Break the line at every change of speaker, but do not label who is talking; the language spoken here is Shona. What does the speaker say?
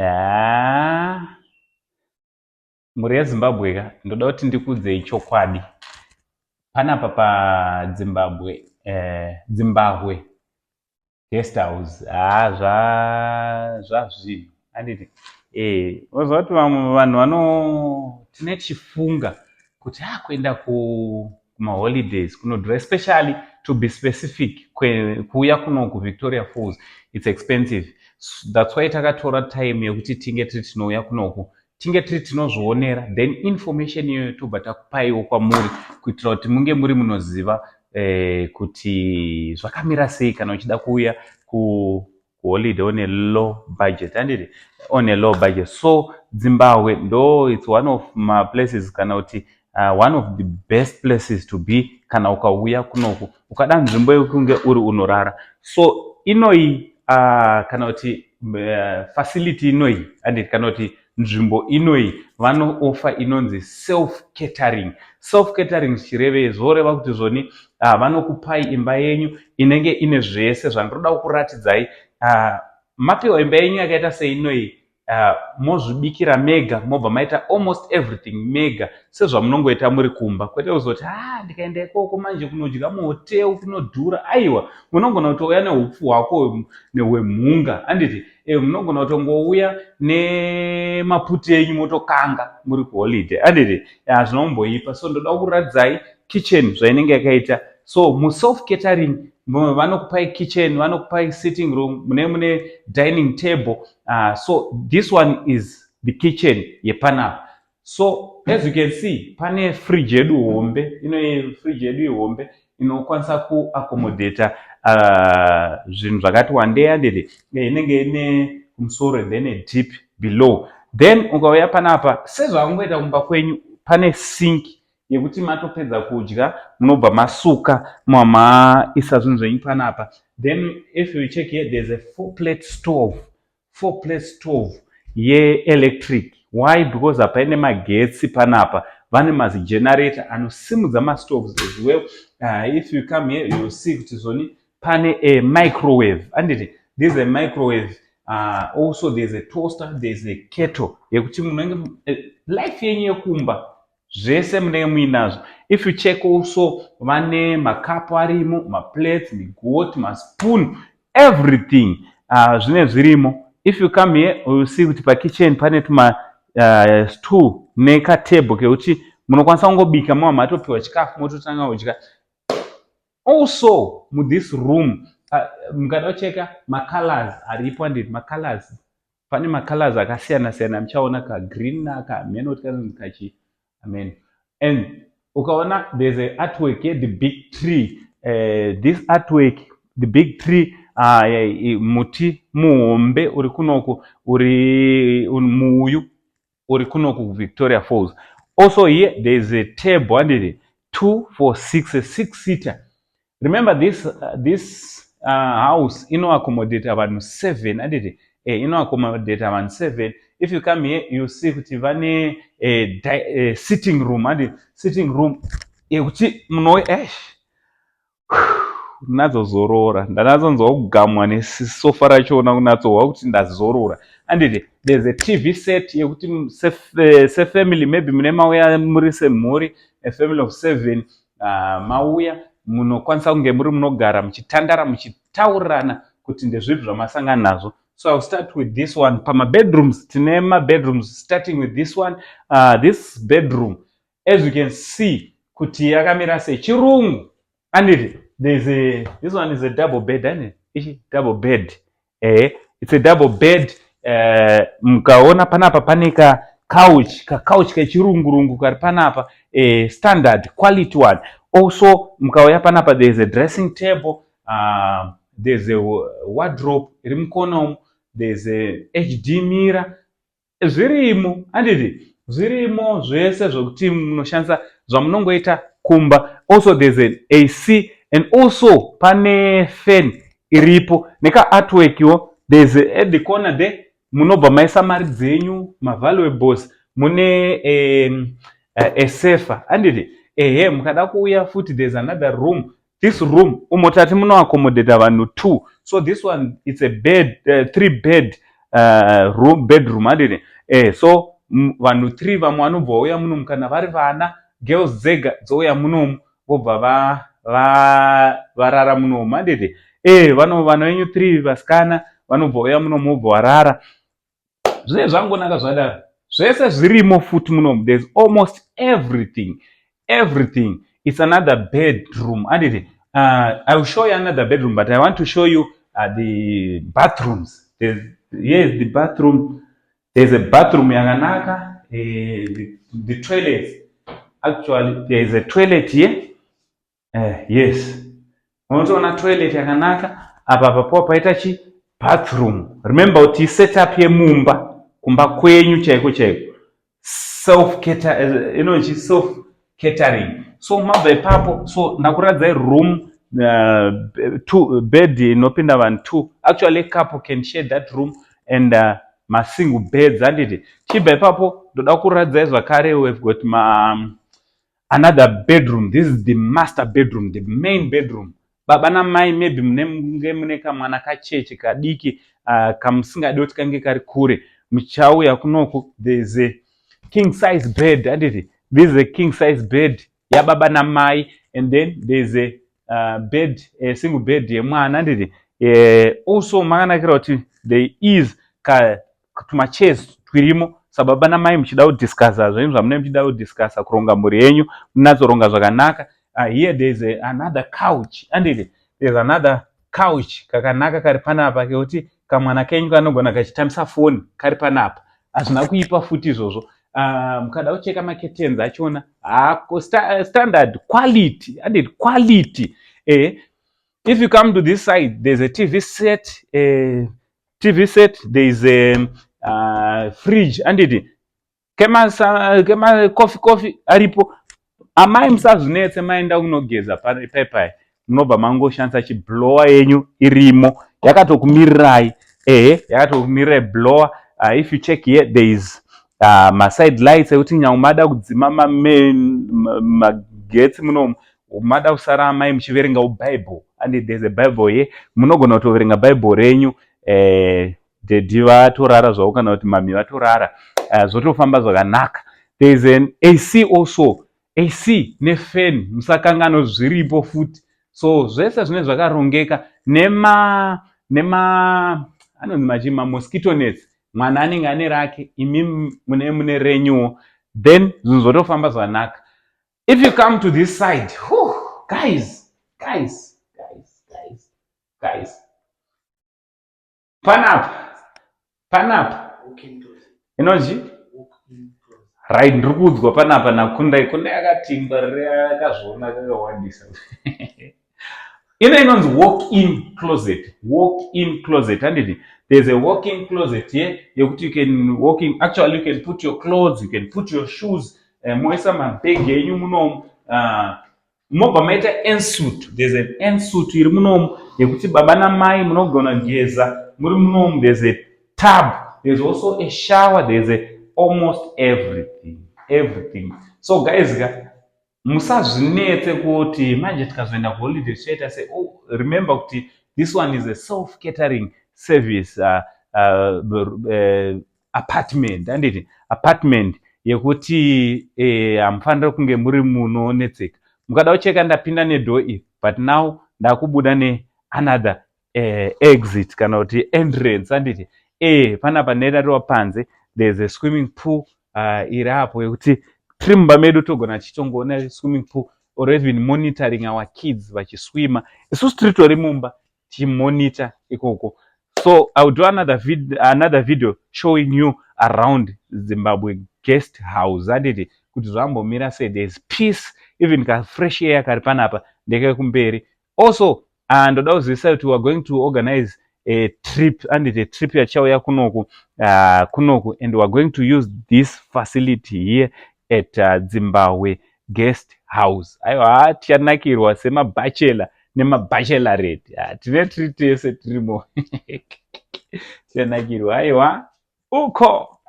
Haa, mhuri yeZimbabwe ka, ndoda kuti ndikuudzei chokwadi. Panapa paDzimbabwe, Dzimbahwe Guest House, haa zvazvinhu handiti? Unoziva kuti vamwe vanhu vano tine chifunga kuti ha kuenda kumaholidays kunodhura, especially, to be specific, kuuya kuno kuVictoria Falls, it's expensive. That's why takatora time yekuti tinge tiri tinouya kunoku, tinge tiri tinozvionera, then information iyoyo tobva takupaiwo kwamuri kuitira kuti munge muri munoziva kuti zvakamira sei kana uchida kuuya kuholiday on a low budget, handiti? On a low budget. So Dzimbahwe ndo it's one of maplaces, kana kuti one of the best places to be kana ukauya kunoku ukada nzvimbo yekunge uri unorara. So inoyi, kana kuti facility inoyi, handiti, kana kuti nzvimbo inoyi, vanooffer inonzi self catering. Self catering zvichirevei? Zvoreva kuti zvoni vanokupai imba yenyu inenge ine zvese zvandiroda kukuratidzai. Mapiwa imba yenyu yakaita seinoyi, mozvibikira mega, mobva maita almost everything mega sezvamunongoita muri kumba, kwete kuzoti, "Ah, ndikaenda ikoko manje kunodya muhotel kunodhura." Aiwa, munogona kutouya neupfu hwako hwemhunga, handiti? Munogona kutongouya nemaputi enyu, motokanga muri kuholiday, handiti? Zvinomboipa. So ndoda kukuratidzai kitchen zvainenge yakaita. So muself catering vanokupai kitchen, vanokupai sitting room, mune dining table. So this one is the kitchen yepanapa. So as you can see, pane fridge yedu hombe ino, fridge yedu ihombe inokwanisa kuaccommodata zvinhu zvakati wandei, handiti? Inenge ine kumusoro and then a deep below. Then ukauya panapa, sezvakungoita kumba kwenyu, pane sink yekuti matopedza kudya munobva masuka, mamaisa zvinhu zvenyu panapa. Then if you check here, there's a four plate stove, four plate stove yeelectric. Why? Because hapaine magetsi panapa, vane mazigenerator anosimudza mastoves as well. If you come here, you see kuti zvoni pane a microwave, anditi? This is a microwave. Also there's a toaster, there's a kettle yekuti munenge life yenyu yekumba zvese munenge muinazvo. If you check also, vane makapu arimo, maplates, migoti, maspoon, everything zvine zvirimo. If you come here, you see kuti pakitchen pane tuma stool nekatable kekuti munokwanisa kungobika, mava matopiwa chikafu, mototanga kudya. Also muthis room, mukada kucheka macolors aripo, anditi? Macolors, pane macolors akasiyana siyana. Muchaona kagreen aka, hameno kuti kanonzi kachi amen. And ukaona there's a artwork, the big tree. This artwork, the big tree, muti muhombe uri kunoku, uri muuyu uri kunoku kuVictoria Falls. Also here there is a table, handiti? 2 4 6, a six seater. Remember, this house inoaccommodata vanhu 7, handiti? Inoaccommodata vanhu 7. If you come here, you see kuti vane sitting room, handiti? Sitting room yekuti muno esh natsozorora, ndanatsonzwa kugamwa nesofa rachona, kunatsohwa kuti ndazorora, anditi? There's a TV set yekuti sefamily, maybe mune mauya muri semhuri, a family of seven, mauya, munokwanisa kunge muri munogara muchitandara, muchitaurirana kuti ndezvipi zvamasangana nazvo. So I'll start with this one. Pamabedrooms, tine mabedrooms, starting with this one. This bedroom, as you can see kuti yakamira sei, chirungu, anditi? There's a this one is a double bed, anditi? Ichi double bed, it's a double bed. Mukaona panapa pane ka couch, kakauch kechirungurungu kari panapa, standard quality one. Also mukauya panapa, there's a dressing table, there's a wardrobe iri mukona umu, there's a HD mirror, zvirimo, anditi? Zvirimo zvese zvokuti munoshandisa zvamunongoita kumba. Also there's an AC and also pane fan iripo nekaartworkiwo. There's at the corner there, munobva maisa mari dzenyu, mavaluables, mune a safe, anditi? Ehe, mukada kuuya futi, there's another room. This room umo tati munoaccommodata vanhu two. So this one, it's a bed, three bed. room, bedroom, handiti? So vanhu 3 vamwe vanobva vauya munomu. Kana vari vana, girls dzega dzouya munomu, vobva varara munomu, handiti? Vano vana venyu 3 vasikana vanobva uya munomu, vobva varara. Zvinenge zvangonaka zvadaro. Zvese zvirimo futi munomu. There's almost everything, everything. It's another bedroom, handiti? I will show you another bedroom, but I want to show you the bathrooms. Yes, the bathroom. There's a bathroom yakanaka. The toilets, actually there is a toilet here. Yes, unotoona toilet yakanaka apa. Papowa paita chi bathroom. Remember kuti setup yemumba, kumba kwenyu chaiko chaiko, self cater, inonzi self catering. So mabva ipapo, so ndakuradzai room, two bed inopinda vanhu two. Actually, a couple can share that room and masingle beds, handiti? Chibva ipapo, ndoda kuradzai zvakare, we've got ma another bedroom. This is the master bedroom, the main bedroom. Baba namai, maybe munenge mune kamwana kacheche kadiki kamusingadi kuti kange kari kure, muchauya kunoku. There is a king size bed, handiti? This is a king size bed yababa namai, and then there is a bed, a single bed yemwana, handiti? Also makanakira kuti there is ka tumachairs twirimo, sababa namai muchida kudiscussa zvinhu zvamunenge muchida kudiscussa, kuronga mhuri yenyu, munatsoronga zvakanaka. Here there is another couch, handiti? There is another couch kakanaka kari panapa, kekuti kamwana kenyu kanogona kachitambisa foni kari panapa. Hazvina kuipa futi izvozvo. Mukada kucheka macurtains achona hako, standard quality, handiti? Quality. If you come to this side, there's a TV set, TV set. There is a fridge, handiti? Kema coffee, coffee aripo. Amai, musazvinetse maenda kunogeza paipai, munobva mangoshandisa chiblower yenyu irimo, yakatokumirirai. Ehe, yakatokumirirai blower. If you check here, there is maside lights ekuti nyange mada kudzima magetsi munomu, mada kusara amai muchiverengawo Bible, and there's a Bible here. Munogona kutoverenga Bible renyu, daddy vatorara zvavo kana kuti mummy vatorara, zvotofamba zvakanaka. There is an AC also, AC nefan, musakangano, zviripo futi. So zvese zvinenge zvakarongeka, nema anonzi machi mamosquito nets. Mwana anenge ane rake, imi mune renyuwo, then zvinhu zvotofamba zvakanaka. If you come to this side, whew, guys, guys, guys, guys, guys, panapa, panapa inonzi, right, ndiri kuudzwa panapa naKundai. Kundai akati ngwarire, akazviona kakawandisa. Ino inonzi walk in closet, walk in closet, handiti? There's a walk in closet here yekuti you can walk in. Actually, you can put your clothes, you can put your shoes, moisa mabhegi enyu munomu, mobva maita ensuite. There's an ensuite iri munomu yekuti baba namai munogona kugeza muri munomu. There's a tub, there's also a shower, there's a almost everything, everything. So guys ka, musazvinetse kuti manje tikazoenda kuholiday tichaita se. Oh, remember kuti this one is a self catering service apartment, handiti? Apartment yekuti hamufaniri kunge muri munonetseka. Mukada kucheka, ndapinda nedoor iri, but now ndakubuda neanother exit kana kuti entrance, handiti? Panapa nderariwa panze. There's a swimming pool iri apo yekuti tiri mumba medu togona tichitongoona swimming pool, or even monitoring our kids vachiswima, isusu tiritori mumba tichimonita ikoko. So I will do another video showing you around Zimbabwe Guest House, handiti, kuti zvambomira sei. There is peace, even kafresh air kari panapa ndekekumberi. Also, ndoda kuzivisa kuti we are going to organize a trip, handiti? Trip yachauya kunoku, and we are going to use this facility here at Zimbabwe Guest House. Aiwa, tichanakirwa semabachelor nemabachelorette. Tine tiri tese tirimo, tichanakirwa. Aiwa, uko.